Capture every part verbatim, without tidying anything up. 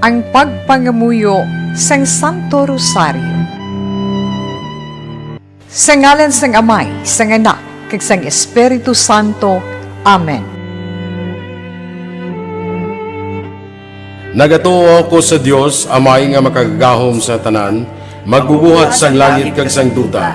Ang pagpangamuyo sang Santo Rosario. Sa ngalan sang Amay, sang Anak, kag sang Espiritu Santo. Amen. Nagatuo ako sa Dios, Amay nga Makagagahom sa tanan, Magbubuhat sang langit kag sang duta.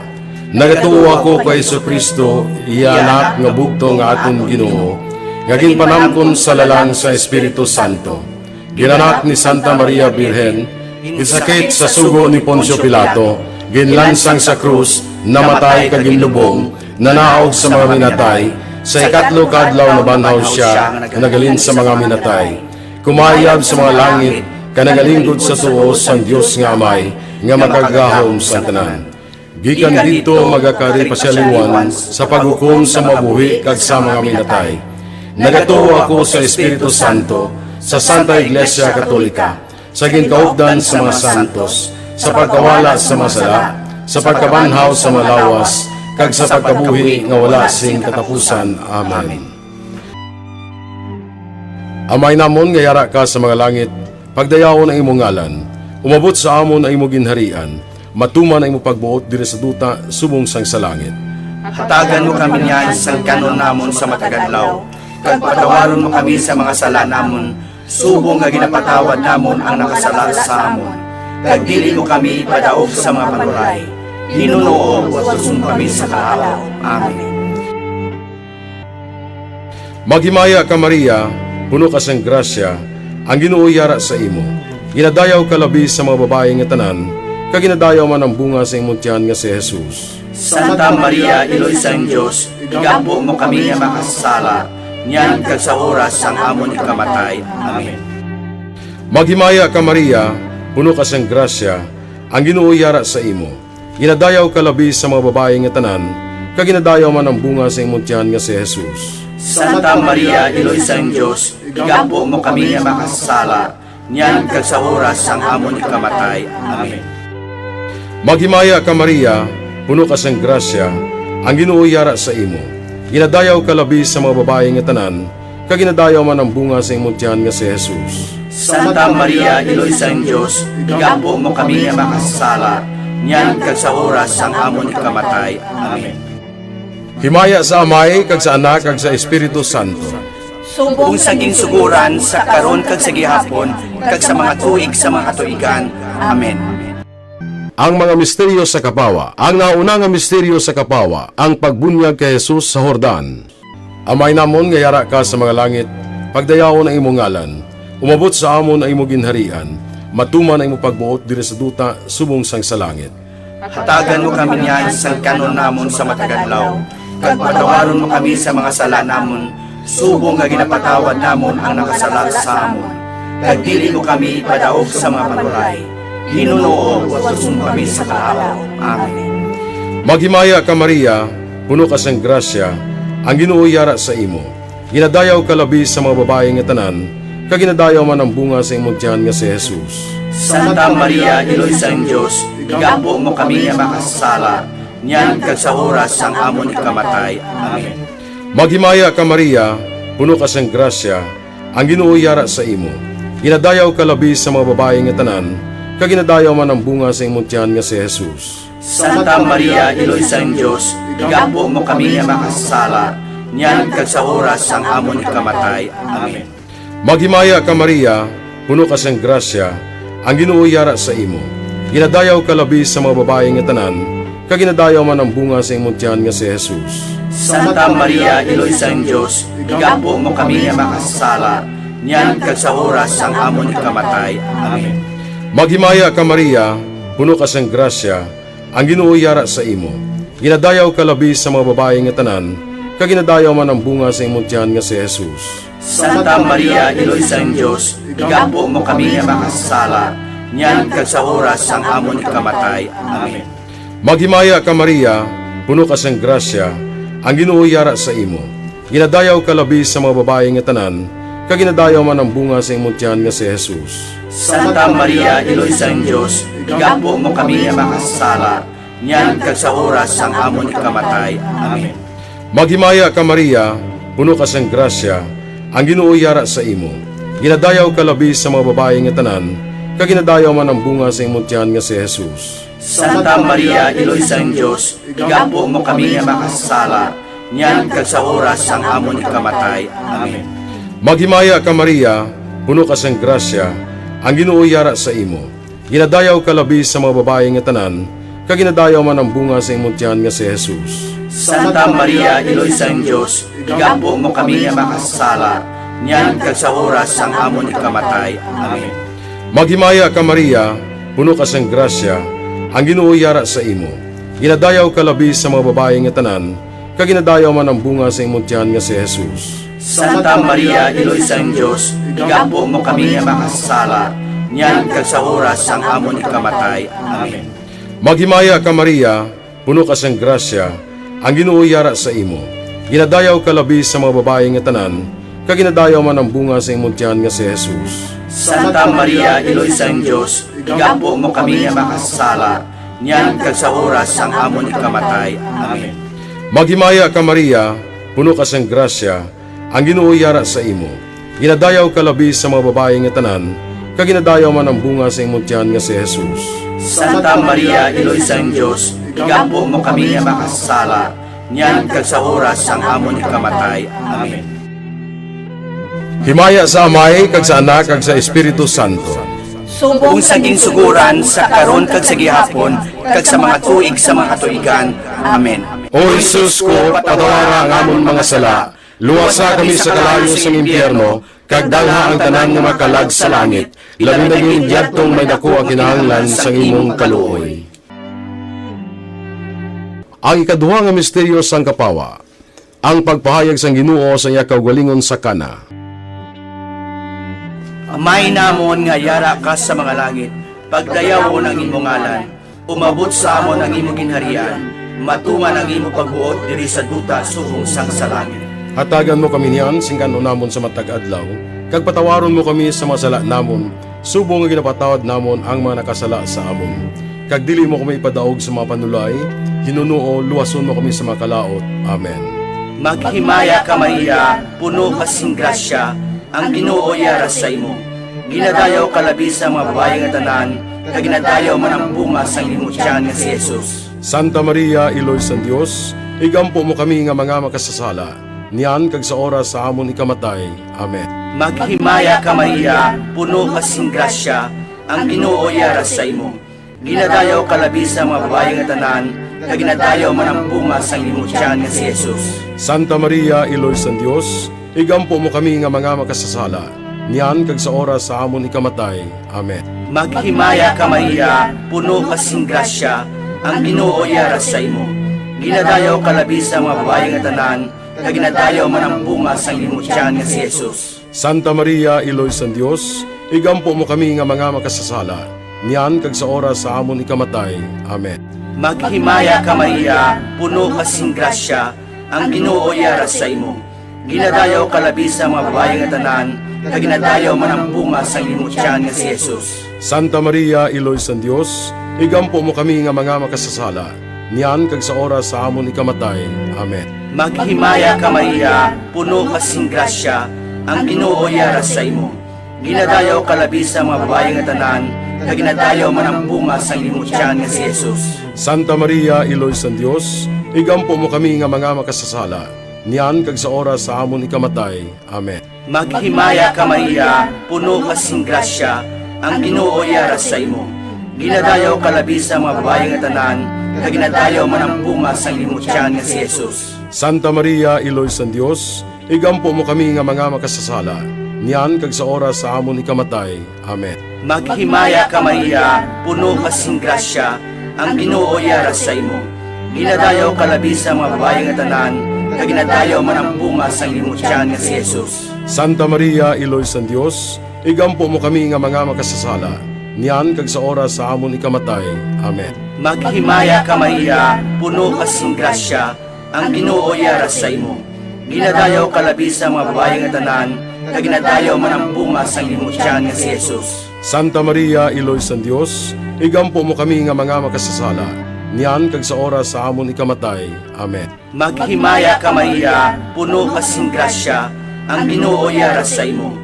Nagatuo ako kay Jesu-Cristo, iya Anak nga bugtong nga aton Ginoo, nga ginpanamkon sa lalang sa Espiritu Santo. Ginanak ni Santa Maria Birhen, ginsakit sa sugo ni Poncio Pilato, ginlansang sa krus, namatay kag ginlubong, nanaog sa mga minatay, sa ikatlo ka adlaw nabanhaw sia nga naghalin sa mga minatay. Kumayab sa mga langit, kag nagalingkod sa tuo sang Dios nga Amay, nga Makagagahom sa tanan. Gikan didto magakari pa sia liwat sa paghukom sa mabuhi kag sa mga minatay. Nagatuo ako sa Espiritu Santo, sa Santa Iglesia Katolika, sa ginkaupdan sa mga santos, sa pagkawala sa mga sala, sa pagkabanhaw sa mga lawas, kag sa pagkabuhi nga wala sing katapusan. Amen. Amay namon nga yara ka sa mga langit, pagdayawon ang imo ngalan. Umabot sa amon ang imo ginharian. Matuman ang imo pagbuot diri sa duta subong sang sa langit. Hatagan mo kami niyan sang kan-on namon sa matag adlaw, kag patawaron mo kami sa mga sala namon, subong nga ginapatawad namon ang nakasala sa amon. Kag dili mo kami ipadaog sa mga panuray. Ginoo, utuson mo kami sa kalapaw. Amen. Maghimaya ka, Maria, puno ka sang grasya, ang Ginoo yara sa imo. Ginadayaw ka labi sa mga babayi nga tanan, kag ginadayaw man ang bunga sa imong tiyan nga si Jesus. Santa Maria, Iloy sang Dios, igampo mo kami nga makasasala, niyan kag sa oras sang amon ikamatay. Amen. Maghimaya ka, Maria, puno ka sang grasya, ang Ginoo yara sa imo. Ginadayaw ka labi sa mga babayi nga tanan, kag ginadayaw man ang bunga sa imong tiyan nga si Jesus. Santa Maria, Iloy sang Dios, igampo mo kami nga makasasala, niyan kag sa oras sang amon ikamatay. Amen. Maghimaya ka, Maria, puno ka sang grasya, ang Ginoo yara sa imo. Ginadayaw ka labi sa mga babayi nga tanan, kag ginadayaw man ang bunga sa imong tiyan nga si Jesus. Santa Maria, Iloy sang Dios, igampo mo kami nga makasasala, niyan kag sa oras sang amon ikamatay. Amen. Himaya sa Amay, kag sa Anak, kag sa Espiritu Santo. Subong sa ginsugoran, sa karon, kag sa gihapon, kag sa mga tuig sa mga katuigan. Amen. Ang mga misteryo sa kapawa. Ang nauna nga misteryo sa kapawa, ang pagbunyag kay Jesus sa Jordan. Amay namon nga yara ka sa mga langit, pagdayawon ang imo ngalan. Umabot sa amon ang imo ginharian. Matuman ang imo pagbuot diri sa duta subong sang sa langit. Hatagan mo kami niyan sang kanon namon sa matag adlaw, kag patawaron mo kami sa mga sala namon, subong nga ginapatawad namon ang nakasala sa amon. Kag dili mo kami ipadaog sa mga panuray. Ginoo, utuson mo kami sa kalapaw. Amen. Maghimaya ka, Maria, puno ka sang grasya, ang Ginoo yara sa imo. Ginadayaw ka labi sa mga babayi nga tanan, kag ginadayaw man ang bunga sa imong tiyan nga si Jesus. Santa Maria, Iloy sang Dios, igampo mo kami nga makasasala, niyan kag sa oras sang amon ikamatay. Amen. Maghimaya ka, Maria, puno ka sang grasya, ang Ginoo yara sa imo. Ginadayaw ka labi sa mga babayi nga tanan, kag ginadayaw man ang bunga sa imong tiyan nga si Jesus. Santa Maria, Iloy sang Dios, igampo mo kami nga makasasala, niyan kag sa oras sang amon ikamatay. Amen. Maghimaya ka, Maria, puno ka sang grasya, ang Ginoo yara sa imo. Ginadayaw ka labi sa mga babayi nga tanan, kag ginadayaw man ang bunga sa imong tiyan nga si Jesus. Santa Maria, Iloy sang Dios, igampo mo kami nga makasasala, niyan kag sa oras sang amon ikamatay. Amen. Maghimaya ka, Maria, puno ka sang grasya, ang Ginoo yara sa imo. Ginadayaw ka labi sa mga babayi nga tanan, kag ginadayaw man ang bunga sa imong tiyan nga si Jesus. Santa Maria, Iloy sang Dios, igampo mo kami nga makasasala, niyan kag sa oras sang amon ikamatay. Amen. Maghimaya ka, Maria, puno ka sang grasya, ang Ginoo yara sa imo. Ginadayaw ka labi sa mga babayi nga tanan, kag ginadayaw man ang bunga sa imong tiyan nga si Jesus. Santa Maria, Iloy sang Dios, igampo mo kami nga makasasala, niyan kag sa oras sang amon ikamatay. Amen. Maghimaya ka, Maria, puno ka sang grasya, ang Ginoo yara sa imo. Ginadayaw ka labi sa mga babayi nga tanan, kag ginadayaw man ang bunga sa imong tiyan nga si Jesus. Santa Maria, Iloy sang Dios, igampo mo kami nga makasasala, niyan kag sa oras sang amon ikamatay. Amen. Maghimaya ka, Maria, puno ka sang grasya, ang Ginoo yara sa imo. Ginadayaw ka labi sa mga babayi nga tanan, kag ginadayaw man ang bunga sa imong tiyan nga si Jesus. Santa Maria, Iloy sang Dios, igampo mo kami nga makasasala, niyan kag sa oras sang amon ikamatay. Amen. Maghimaya ka, Maria, puno ka sang grasya, ang Ginoo yara sa imo. Ginadayaw ka labi sa mga babayi nga tanan, kag ginadayaw man ang bunga sa imong tiyan nga si Jesus. Santa Maria, Iloy sang Dios, igampo mo kami nga makasasala, niyan kag sa oras sang amon ikamatay. Amen. Maghimaya ka, Maria, puno ka sang grasya, ang Ginoo yara sa imo. Ginadayaw ka labi sa mga babayi nga tanan, kag ginadayaw man ang bunga sa imong tiyan nga si Jesus. Santa Maria, Iloy sang Dios, igampo mo kami nga makasasala, niyan kag sa oras sang amon ikamatay. Amen. Maghimaya ka, Maria, puno ka sang grasya, ang Ginoo yara sa imo. Ginadayaw ka labi sa mga babayi nga tanan, kag ginadayaw man ang bunga sa imong tiyan nga si Jesus. Santa Maria, Iloy sang Dios, igampo mo kami nga makasasala, niyan kag sa oras sang amon ikamatay. Amen. Himaya sa Amay, kag sa Anak, kag sa Espiritu Santo. Subong sa ginsugoran, sa karon, kag sa gihapon, kag sa mga tuig sa mga katuigan. Amen. O Jesus ko, patawara ang amon mga sala, luwasa kami sa kalayo sang impyerno, kag dalha ang tanan nga makalag sa langit, labi na gid yadtong may daku ang kinahanglan sang imong kaluoy. Ang ikaduha nga misteryo sang kapawa, ang pagpahayag sang Ginoo sa iya kaugalingon sa Cana. Amay namon nga yara ka sa mga langit, pagdayawon ang imo ngalan, umabot sa amon ang imo ginharian, matungan ang imo pagbuot diri sa duta subong sang sa langit. Hatagan mo kami niyan sing kan-on namon sa matag adlaw, kag patawaron mo kami sa mga sala namon, subong nga ginapatawad namon ang mga nakasala sa amon. Kag dili mo kami ipadaog sa mga panulay, hinunoo, luwason mo kami sa mga kalaut. Amen. Maghimaya ka, Maria, puno ka sing grasya, ang Ginoo yara sa imo. Ginadayaw ka labi sa mga babayi nga tanan, kag ginadayaw man ang bunga sang imo tiyan nga si Jesus. Santa Maria, Iloy sang Dios, igampo mo kami nga mga makasasala, niyan kag sa oras sa amon ikamatay. Amen. Maghimaya ka, Maria, puno ka sing grasya, ang Ginoo yara sa imo. Ginadayaw ka labi sa mga babayi nga tanan, kag ginadayaw man ang bunga sang imo tiyan nga si Jesus. Santa Maria, Iloy sang Dios, igampo mo kami nga mga makasasala, niyan kag sa oras sa amon ikamatay. Amen. Maghimaya ka, Maria, puno ka sing grasya, ang Ginoo yara sa imo. Ginadayaw ka labi sa mga babayi nga tanan, kag ginadayaw man ang bunga sang imo tiyan nga si Jesus. Santa Maria, Iloy sang Dios, igampo mo kami nga mga makasasala, niyan kag sa oras sa amon ikamatay. Amen. Maghimaya ka, Maria, puno ka sing grasya, ang Ginoo yara sa imo. Ginadayaw ka labi sa mga babayi nga tanan, kag ginadayaw man ang bunga sang imo tiyan nga si Jesus. Santa Maria, Iloy sang Dios, igampo mo kami nga mga makasasala, niyan kag sa oras sa amon ikamatay. Amen. Maghimaya ka, Maria, puno ka sing grasya, ang Ginoo yara sa imo. Ginadayaw ka labi sa mga babayi nga tanan, kag ginadayaw man ang bunga sang imo tiyan nga si Jesus. Santa Maria, Iloy sang Dios, igampo mo kami nga mga makasasala, niyan kag sa oras sa amon ikamatay. Amen. Maghimaya ka, Maria, puno ka sing grasya, ang Ginoo yara sa imo. Ginadayaw ka labi sa mga babayi nga tanan, kag ginadayaw man ang bunga sang imo tiyan nga si Jesus. Santa Maria, Iloy sang Dios, igampo mo kami nga mga makasasala, niyan kag sa oras sa amon ikamatay. Amen. Maghimaya ka, Maria, puno ka sing grasya, ang Ginoo yara sa imo. Ginadayaw ka labi sa mga babayi nga tanan, kag ginadayaw man ang bunga sang imo tiyan nga si Jesus. Santa Maria, Iloy sang Dios, igampo mo kami nga mga makasasala, niyan kag sa oras sa amon ikamatay. Amen. Maghimaya ka, Maria, puno ka sing grasya, ang Ginoo yara sa imo. Ginadayaw ka labi sa mga babayi nga tanan, kag ginadayaw man ang bunga sang imo tiyan nga si Jesus. Santa Maria, Iloy sang Dios, igampo mo kami nga mga makasasala, niyan kag sa oras sa amon ikamatay. Amen. Maghimaya ka, Maria, puno ka sing grasya, ang Ginoo yara sa imo.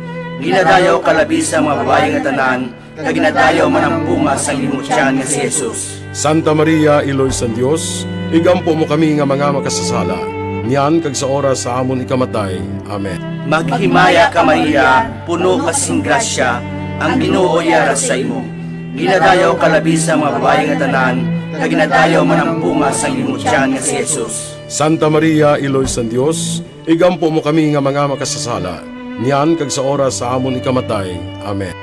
Ginadayaw ka labi sa mga babayi nga tanan, kag ginadayaw man ang bunga sang imong tiyan nga si Jesus. Santa Maria, Iloy sang Dios, igampo mo kami nga mga makasasala, niyan kag sa oras sa amon ikamatay. Amen. Maghimaya ka, Maria, puno ka sing grasya, ang Ginoo yara sa imo. Ginadayaw ka labi sa mga babayi nga tanan, kag ginadayaw man ang bunga sang imong tiyan nga si Jesus. Santa Maria, Iloy sang Dios, igampo mo kami nga mga makasasala, niyan kag sa oras sa amon ikamatay. Amen.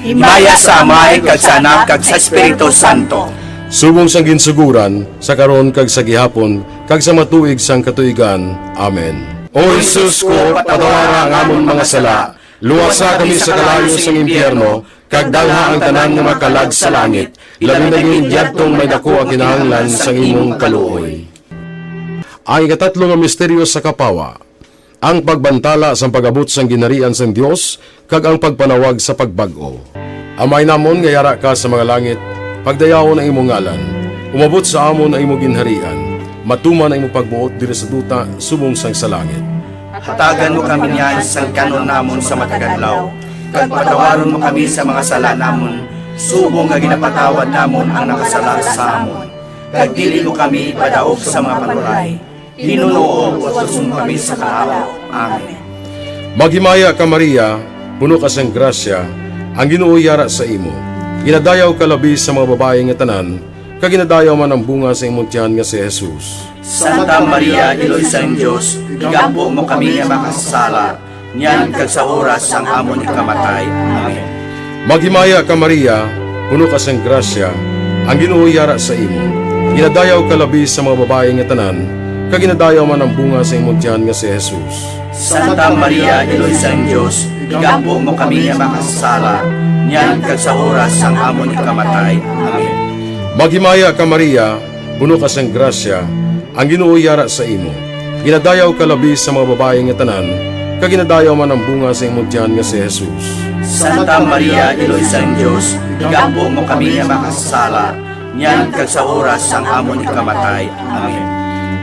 Himaya sa Amay, kag sa Anak, kag sa Espiritu Santo. Subong sang ginsuguran, sa karon kag sa gihapon, kag sa mga tuig sang katuigan. Amen. O Jesus ko, patawara ang amon mga sala, luwasa kami sa kalayo sang impyerno, kag dalha ang tanan nga makalag sa langit, labi na gid yadtong may daku ang kinahanglan sang imong kaluoy. Ang ikatatlo nga misteryo sa kapawa, ang pagbantala sang pag-abot sang ginharian sang Dios kag ang pagpanawag sa pagbag-o. Amay namon nga yara ka sa mga langit, pagdayawon ang imong ngalan. Umabot sa amon ang imong ginharian. Matuman ang imong pagbuot diri sa duta subong sang sa langit. Hatagan mo kami niyan sang kan-on namon sa matag adlaw, kag patawaron mo kami sa mga sala namon, subong nga ginapatawad namon ang nakasala sa amon. Kag dili mo kami ipadaog sa mga panuray. Ginoo, utuson mo kami sa kalawa. Amen. Maghimaya ka, Maria, puno ka sang grasya, ang Ginoo yara sa imo. Ginadayaw ka labi sa mga babayi nga tanan, kag ginadayaw man ang bunga sa imong tiyan nga si Jesus. Santa Maria, Iloy sang Dios, igampo mo kami nga makasasala, niyan kag sa oras sang amon ikamatay. Amen. Maghimaya ka, Maria, puno ka sang grasya, ang Ginoo yara sa imo. Ginadayaw ka labi sa mga babayi nga tanan, kag ginadayaw man ang bunga sa imong tiyan nga si Jesus. Santa Maria, Iloy sang Dios, igampo mo kami nga makasasala, niyan kag sa oras sang amon ikamatay. Amen. Maghimaya ka, Maria, puno ka sang grasya, ang Ginoo yara sa imo. Ginadayaw ka labi sa mga babayi nga tanan, kag ginadayaw man ang bunga sa imong tiyan nga si Jesus. Santa Maria, Iloy sang Dios, igampo mo kami nga makasasala, niyan kag sa oras sang amon ikamatay. Amen.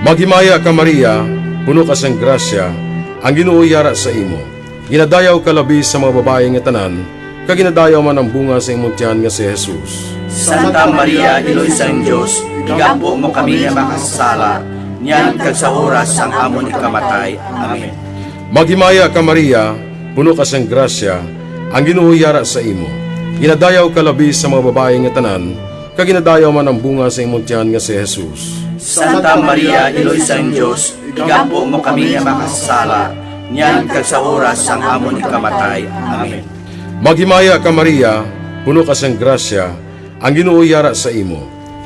Maghimaya ka, Maria, puno ka sang grasya, ang Ginoo yara sa imo. Ginadayaw ka labi sa mga babayi nga tanan, kag ginadayaw man ang bunga sa imong tiyan nga si Jesus. Santa Maria, Iloy sang Dios, igampo mo kami nga makasasala, niyan kag sa oras sang amon ikamatay. Amen. Maghimaya ka, Maria, puno ka sang grasya, ang Ginoo yara sa imo. Ginadayaw ka labi sa mga babayi nga tanan, kag ginadayaw man ang bunga sa imong tiyan nga si Jesus. Santa Maria, Iloy sang Dios, igampo mo kami nga makasasala, niyan kag sa oras sang amon ikamatay. Amen. Maghimaya ka, Maria, puno ka sang grasya, ang Ginoo yara sa imo.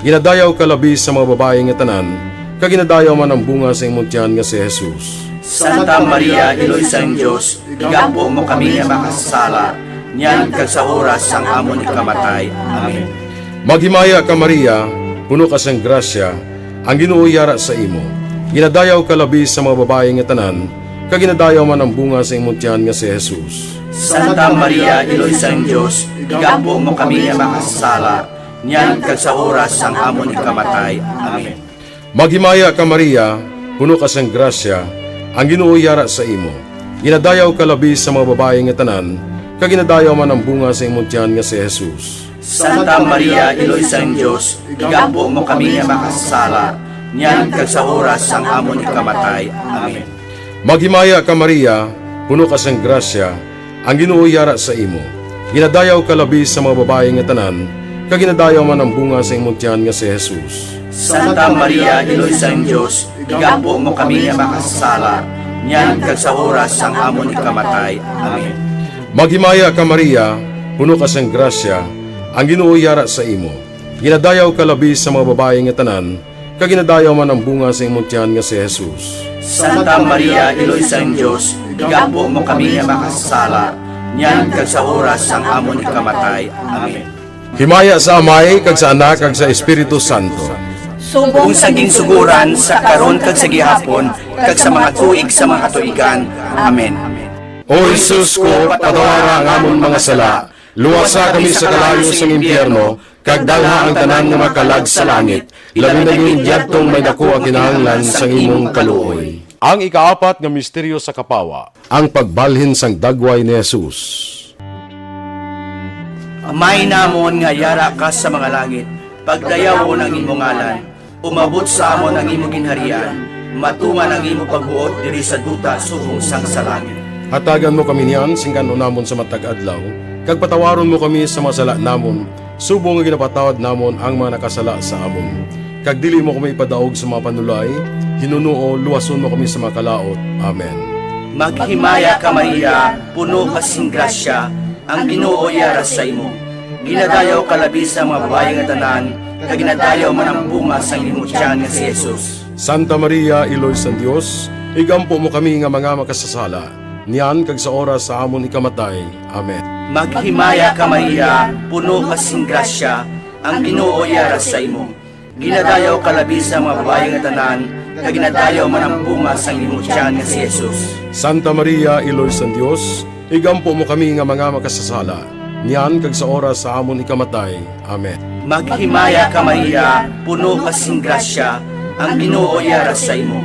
Ginadayaw ka labi sa mga babayi nga tanan, kag ginadayaw man ang bunga sa imong tiyan nga si Jesus. Santa Maria, Iloy sang Dios, igampo mo kami nga makasasala, niyan kag sa oras sang amon ikamatay. Amen. Maghimaya ka, Maria, puno ka sang grasya, ang Ginoo yara sa imo. Ginadayaw ka labi sa mga babayi nga tanan, kag ginadayaw man ang bunga sa imong tiyan nga si Jesus. Santa Maria, Iloy sang Dios, igampo mo kami nga makasasala, niyan kag sa oras sang amon ikamatay. Amen. Maghimaya ka, Maria, puno ka sang grasya, ang Ginoo yara sa imo. Ginadayaw ka labi sa mga babayi nga tanan, kag ginadayaw man ang bunga sa imong tiyan nga si Jesus. Santa Maria, Iloy sang Dios, igampo mo kami nga makasasala, niyan kag sa oras sang amon ikamatay. Amen. Maghimaya ka, Maria, puno ka sang grasya, ang Ginoo yara sa imo. Ginadayaw ka labi sa mga babayi nga tanan, kag ginadayaw man ang bunga sa imong tiyan nga si Jesus. Santa Maria, Iloy sang Dios, igampo mo kami nga makasasala, niyan kag sa oras sang amon ikamatay. Amen. Maghimaya ka, Maria, puno ka sang grasya, ang Ginoo yara sa imo. Ginadayaw ka labi sa mga babayi nga tanan, kag ginadayaw man ang bunga sa imong tiyan nga si Jesus. Santa Maria, Iloy sang Dios, igampo mo kami nga makasasala, niyan kag sa oras sang amon ikamatay. Amen. Himaya sa Amay, kag sa Anak, kag sa Espiritu Santo. Subong sa ginsuguran, sa karon, kag sa gihapon, kag sa mga tuig sa mga katuigan. Amen. O Jesus ko, patawara ang amon mga sala, luwasa kami sa kalayo sang impyerno, kag dalha ang tanan nga makalag sa langit, labi na gid yadtong may daku ang kinahanglan sang imong kaluoy. Ang ikaapat nga misteryo sa kapawa, ang pagbalhin sang dagway ni Jesus. Amay namon nga yara ka sa mga langit, pagdayawon ang imo ngalan. Umabot sa amon ang imo ginharian. Matuman ang imo pagbuot diri sa duta subong sang sa langit. Hatagan mo kami niyan sing kan-on namon sa matag adlaw, kag patawaron mo kami sa mga sala namon, subong nga ginapatawad namon ang mga nakasala sa amon. Kag dili mo kami ipadaog sa mga panulay, hinunoo, luwason mo kami sa mga kalaut. Amen. Maghimaya ka, Maria, puno ka sing grasya, ang Ginoo yara sa imo. Ginadayaw ka labi sa mga babayi nga tanan, kag ginadayaw man ang bunga sang imo tiyan nga si Jesus. Santa Maria, Iloy sang Dios, igampo mo kami nga mga makasasala, niyan kag sa oras sa amon ikamatay. Amen. Maghimaya ka, Maria, puno ka sing grasya, ang Ginoo yara sa imo. Ginadayaw ka labi sa mga babayi nga tanan, kag ginadayaw man ang bunga sang imo tiyan nga si Jesus. Santa Maria, Iloy sang Dios, igampo mo kami nga mga makasasala, niyan kag sa oras sa amon ikamatay. Amen. Maghimaya ka, Maria, puno ka sing grasya, ang Ginoo yara sa imo.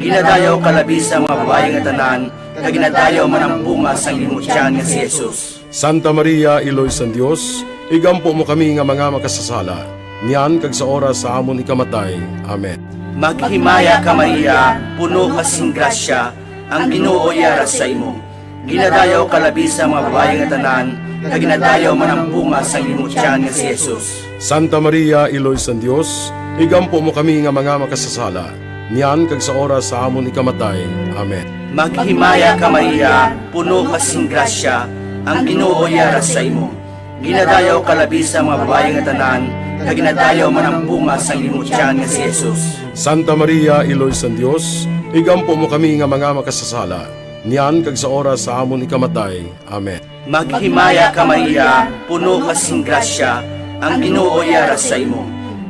Ginadayaw ka labi sa mga babayi nga tanan, kag ginadayaw man ang bunga sang imo tiyan nga si Jesus. Santa Maria, Iloy sang Dios, igampo mo kami nga mga makasasala, niyan kag sa oras sa amon ikamatay. Amen. Maghimaya ka, Maria, puno ka sing grasya, ang Ginoo yara sa imo. Ginadayaw ka labi sa mga babayi nga tanan, kag ginadayaw man ang bunga sang imo tiyan nga si Jesus. Santa Maria, Iloy sang Dios, igampo mo kami nga mga makasasala, niyan kag sa oras sa amon ikamatay. Amen. Maghimaya ka, Maria, puno ka sing grasya, ang Ginoo yara sa imo. Ginadayaw ka labi sa mga babayi nga tanan, kag ginadayaw man ang bunga sang imo tiyan nga si Jesus. Santa Maria, Iloy sang Dios, igampo mo kami nga mga makasasala, niyan kag sa oras sa amon ikamatay. Amen. Maghimaya ka, Maria, puno ka sing grasya, ang Ginoo yara sa imo.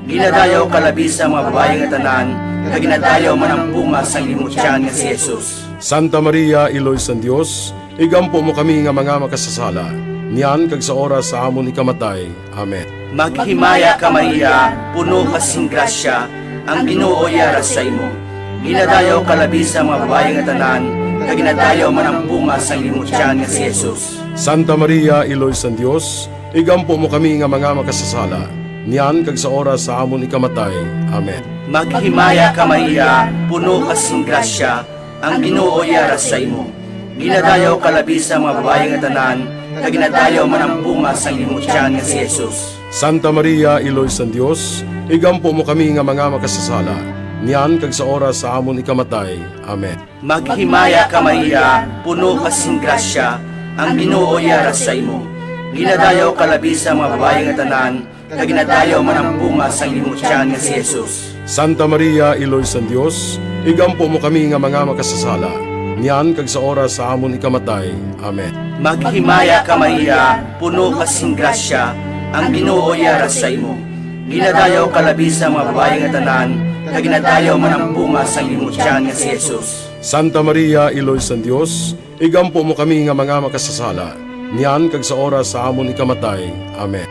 Ginadayaw ka labi sa mga babayi nga tanan, kag ginadayaw man ang bunga sang imo tiyan nga si Jesus. Santa Maria, Iloy sang Dios, igampo mo kami nga mga makasasala, niyan kag sa oras sa amon ikamatay. Amen. Maghimaya ka, Maria, puno ka sing grasya, ang Ginoo yara sa imo. Ginadayaw ka labi sa mga babayi nga tanan, kag ginadayaw man ang bunga sang imo tiyan nga si Jesus. Santa Maria, Iloy sang Dios, igampo mo kami nga mga makasasala, niyan kag sa oras sa amon ikamatay. Amen. Maghimaya ka, Maria, puno ka sing grasya, ang Ginoo yara sa imo. Ginadayaw ka labi sa mga babayi nga tanan, kag ginadayaw man ang bunga sang imo tiyan nga si Jesus. Santa Maria, Iloy sang Dios, igampo mo kami nga mga makasasala, niyan kag sa oras sa amon ikamatay. Amen. Maghimaya ka, Maria, puno ka sing grasya, ang Ginoo yara sa imo. Ginadayaw ka labi sa mga babayi nga tanan, kag ginadayaw man ang bunga sang imo tiyan nga si Jesus. Santa Maria, Iloy sang Dios, igampo mo kami nga mga makasasala, niyan kag sa oras sa amon ikamatay. Amen. Maghimaya ka, Maria, puno ka sing grasya, ang Ginoo yara sa imo. Ginadayaw ka labi sa mga babayi nga tanan, kag ginadayaw man ang bunga sang imo tiyan nga si Jesus. Santa Maria, Iloy sang Dios, igampo mo kami nga mga makasasala, niyan kag sa oras sa amon ikamatay. Amen.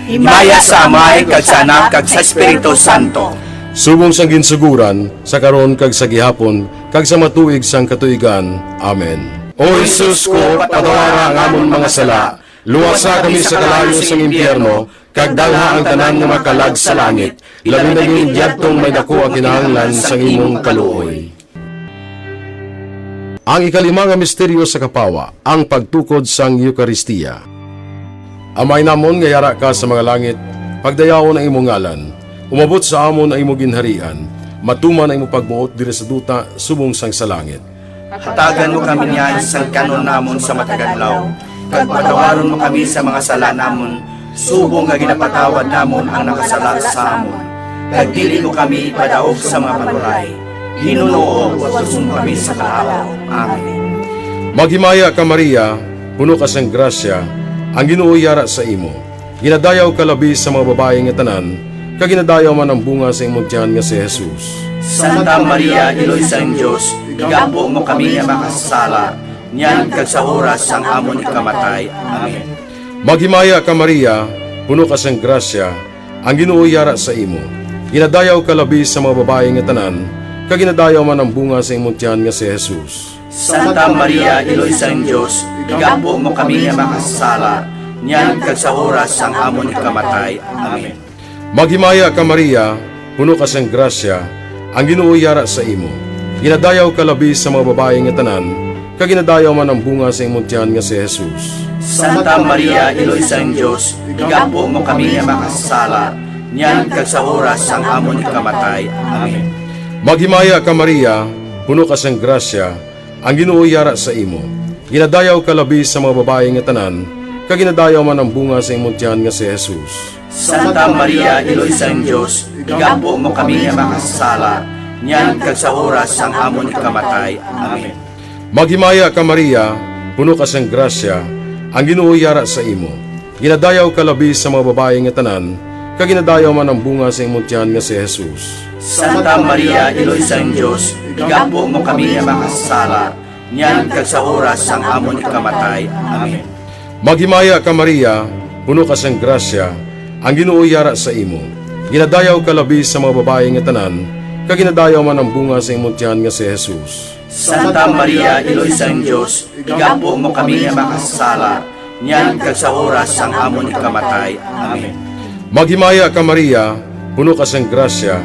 Himaya sa Amay, kag sa Anak, kag sa Espiritu Santo. Subong sang ginsugoran, sa karon kag sa gihapon, kag sa matuig sang katuigan. Amen. O Jesus ko, patawara ang amon mga sala, luwasa kami sa kalayo sang impyerno, kag dalha ang tanan nga mga kalag sa langit, labi na gid yadtong may daku ang kinahanglan sang imong kaluoy. Ang ikalima nga misteryo sa kapawa, ang pagtukod sang Eukaristia. Amay namon nga yara ka sa mga langit, pagdayawon ang imo ngalan, umabot sa amon ang imo ginharian, matuman ang imo pagbuot diri sa duta subong sang sa langit. Hatagan mo kami niyan sang kan-on namon sa matag adlaw, kag patawaron mo kami sa mga sala namon, subong nga ginapatawad namon ang nakasala sa amon. Kag dili mo kami ipadaog sa mga panulay. Hinunoo, luwason mo kami sa kalaut. Amen. Maghimaya ka, Maria, puno ka sang grasya, ang Ginoo yara sa imo. Ginadayaw ka labi sa mga babayi nga tanan, kag ginadayaw man ang bunga sa imong tiyan nga si Jesus. Santa Maria, Iloy sang Dios, igampo mo kami nga makasasala, niyan kag sa oras sang amon ikamatay. Amen. Maghimaya ka, Maria, puno ka sang grasya, ang Ginoo yara sa imo. Ginadayaw ka labi sa mga babayi nga tanan, kag ginadayaw man ang bunga sa imong tiyan nga si Jesus. Santa Maria, Iloy sang Dios, igampo mo kami nga makasasala, niyan kag sa oras sang amon ikamatay. Amen. Maghimaya ka, Maria, puno ka sang grasya, ang Ginoo yara sa imo. Ginadayaw ka labi sa mga babayi nga tanan, kag ginadayaw man ang bunga sa imong tiyan nga si Jesus. Santa Maria, Iloy sang Dios, igampo mo kami nga makasasala, niyan kag sa oras sang amon ikamatay. Amen. Maghimaya ka, Maria, puno ka sang grasya, ang Ginoo yara sa imo. Ginadayaw ka labi sa mga babayi nga tanan, kag ginadayaw man ang bunga sa imong tiyan nga si Jesus. Santa Maria, Iloy sang Dios, igampo mo kami nga makasasala, niyan kag sa oras sang amon ikamatay. Amen. Maghimaya ka, Maria, puno ka sang grasya, ang Ginoo yara sa imo. Ginadayaw ka labi sa mga babayi nga tanan, kag ginadayaw man ang bunga sa imong tiyan nga si Jesus. Santa Maria, Iloy sang Dios, igampo mo kami nga makasasala, niyan kag sa oras sang amon ikamatay. Amen. Maghimaya ka, Maria, puno ka sang grasya, ang Ginoo yara sa imo. Ginadayaw ka labi sa mga babayi nga tanan, kag ginadayaw man ang bunga sa imong tiyan nga si Jesus. Santa Maria, Iloy sang Dios, igampo mo kami nga makasasala, niyan kag sa oras sang amon ikamatay. Amen. Maghimaya ka, Maria, puno ka sang grasya,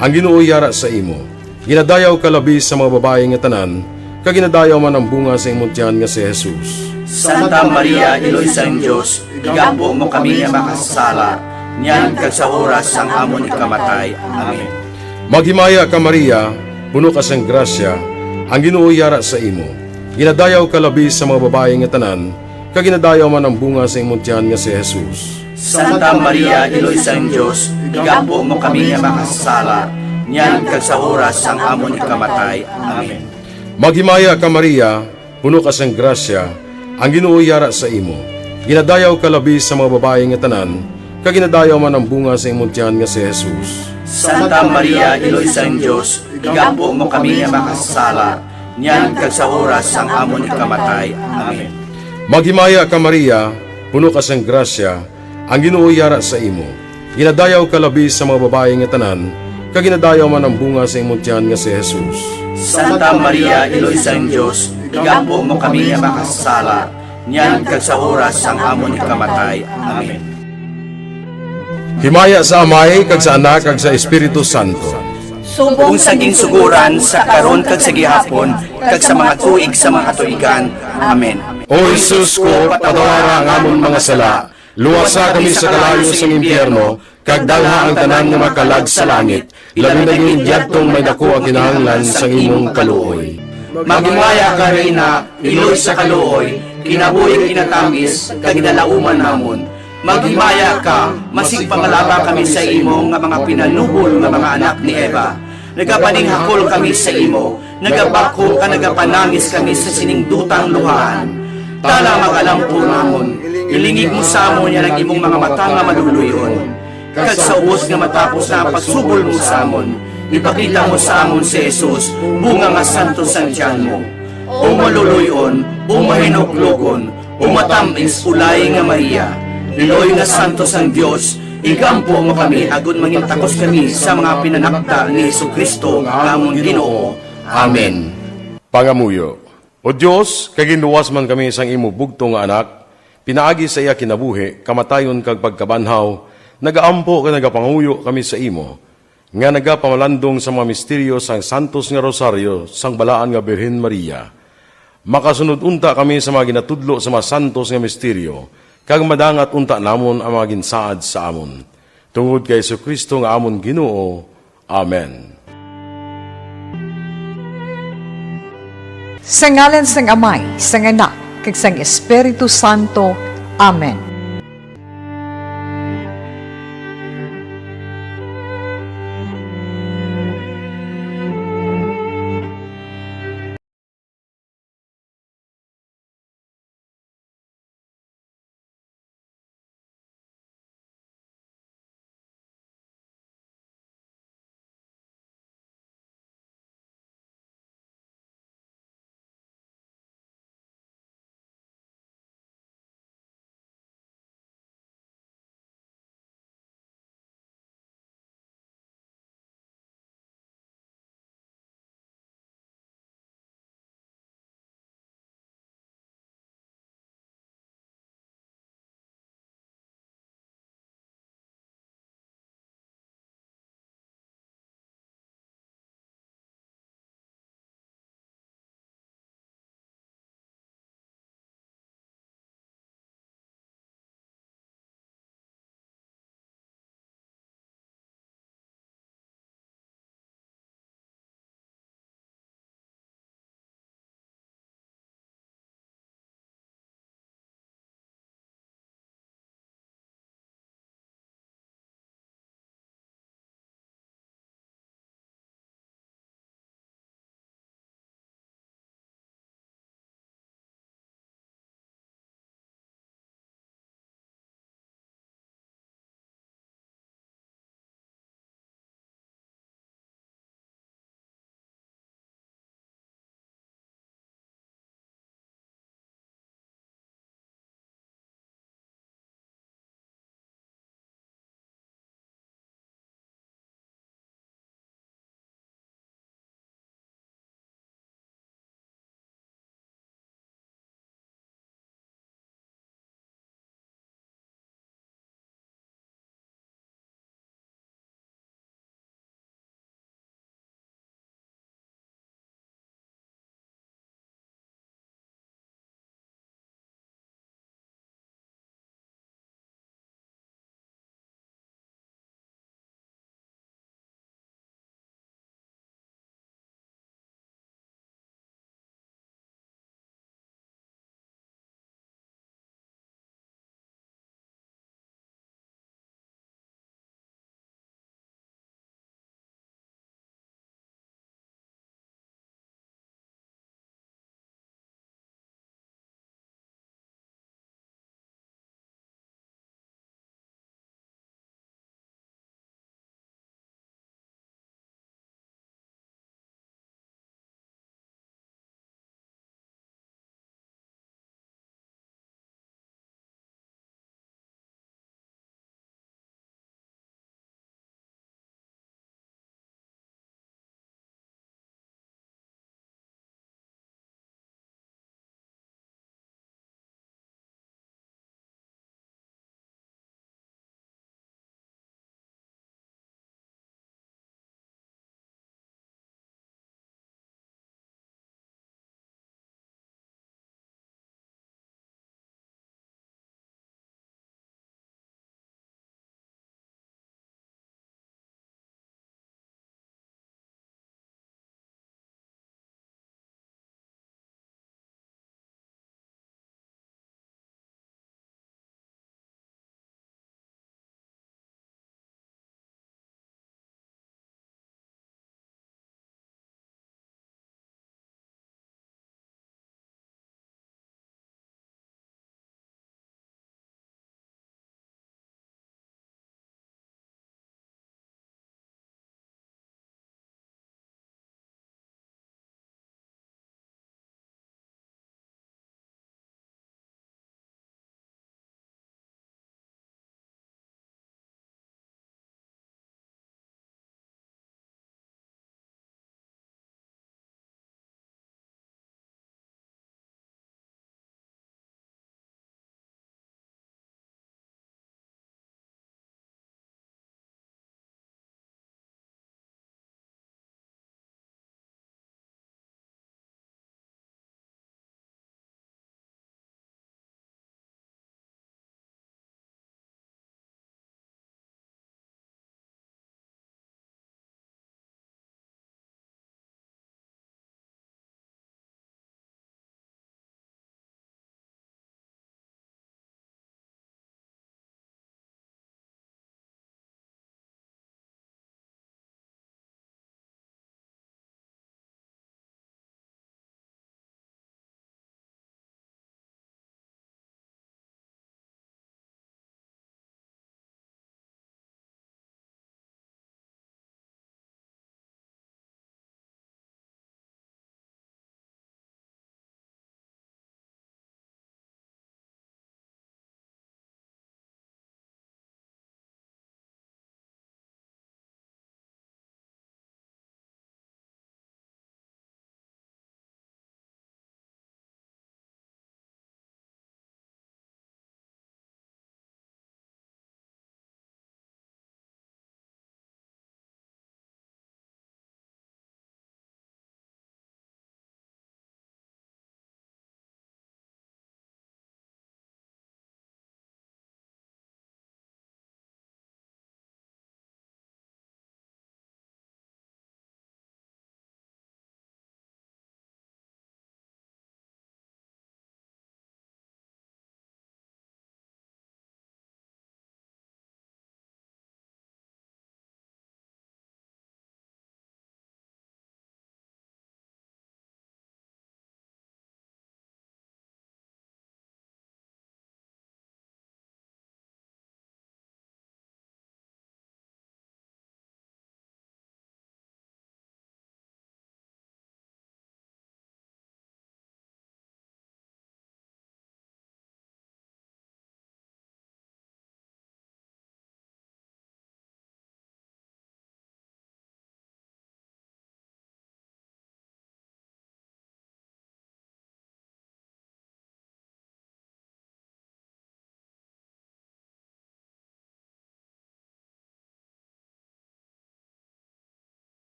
ang Ginoo yara sa imo. Ginadayaw ka labi sa mga babayi nga tanan, kag ginadayaw man ang bunga sa imong tiyan nga si Jesus. Santa Maria, Iloy sang Dios, igampo mo kami nga makasasala, niyan kag sa oras sang amon ikamatay. Amen. Maghimaya ka, Maria, puno ka sang grasya, ang Ginoo yara sa imo. Ginadayaw ka labi sa mga babayi nga tanan, kag ginadayaw man ang bunga sa imong tiyan nga si Jesus. Santa Maria, Iloy sang Dios, igampo mo kami nga makasasala, niyan kag sa oras sang amon ikamatay. Amen. Maghimaya ka, Maria, puno ka sang grasya, ang Ginoo yara sa imo. Ginadayaw ka labi sa mga babayi nga tanan, kag ginadayaw man ang bunga sa imong tiyan nga si Jesus. Santa Maria, Iloy sang Dios, igampo mo kami nga makasasala, niyan kag sa oras sang amon ikamatay. Amen. Maghimaya ka, Maria, puno ka sang grasya, ang Ginoo yara sa imo. Ginadayaw ka labi sa mga babayi nga tanan, kag ginadayaw man ang bunga sa imong tiyan nga si Jesus. Santa Maria, Iloy sang Dios, igampo mo kami nga makasasala, niyan kag sa oras sang amon ikamatay. Amen. Himaya sa Amay, kag sa Anak, kag sa Espiritu Santo. Subong sa ginsugoran, sa karon, kag sa gihapon, kag sa mga tuig sa mga katuigan. Amen. O Jesus ko, patawara ang amon mga sala, luwasa kami sa kalayo sang impyerno, kag dalha ang tanan nga makalag sa langit, labi na gid yadtong may daku ang kinahanglan sang imong kaluoy. Maghimaya ka, Reyna, iloy sa kaluoy, kinabuhi kinatamis, kag ginalauman namon. Maghimaya ka, masigpangalaba kami sa imo nga mga pinalubol nga mga anak ni Eva. Nagapaninghakol kami sa imo, nagabakho ka, nagapanangis kami sa sining dutang luhaan. Tana, mag-alampo namon, ilingig mo sa amon yan ang imong mga mata nga maluluy-on. Kag sa ubos nga matapos na ang pagsubol mo sa amon, ipakita mo sa amon si Jesus, bunga nga santos sang tiyan mo. O maluluy-on, o mahinuklogon, o matamis, ulay nga Maria, Iloy nga santos sang Dios, igampo mo kami agod mangin takos kami sa mga pinanakda ni Jesu-Cristo nga amon Ginoo. Amen. Pangamuyo. O Dios, kay ginluwas man kami sang imo bugtong nga Anak, pinaagi sa iya kinabuhi, kamatayon, kag pagkabanhaw, nagaampo kag nagapangamuyo kami sa imo, nga nagapamalandong sa mga misteryo sang santos nga rosaryo sang Balaan nga Birhen Maria. Makasunod unta kami sa mga ginatudlo sa mga santos nga misteryo, kag madangat unta namon ang mga ginsaad sa amon. Tungod kay Jesu-Cristo nga amon Ginoo. Amen. Sa ngalan sang Amay, sang Anak, kag sang Espiritu Santo. Amen.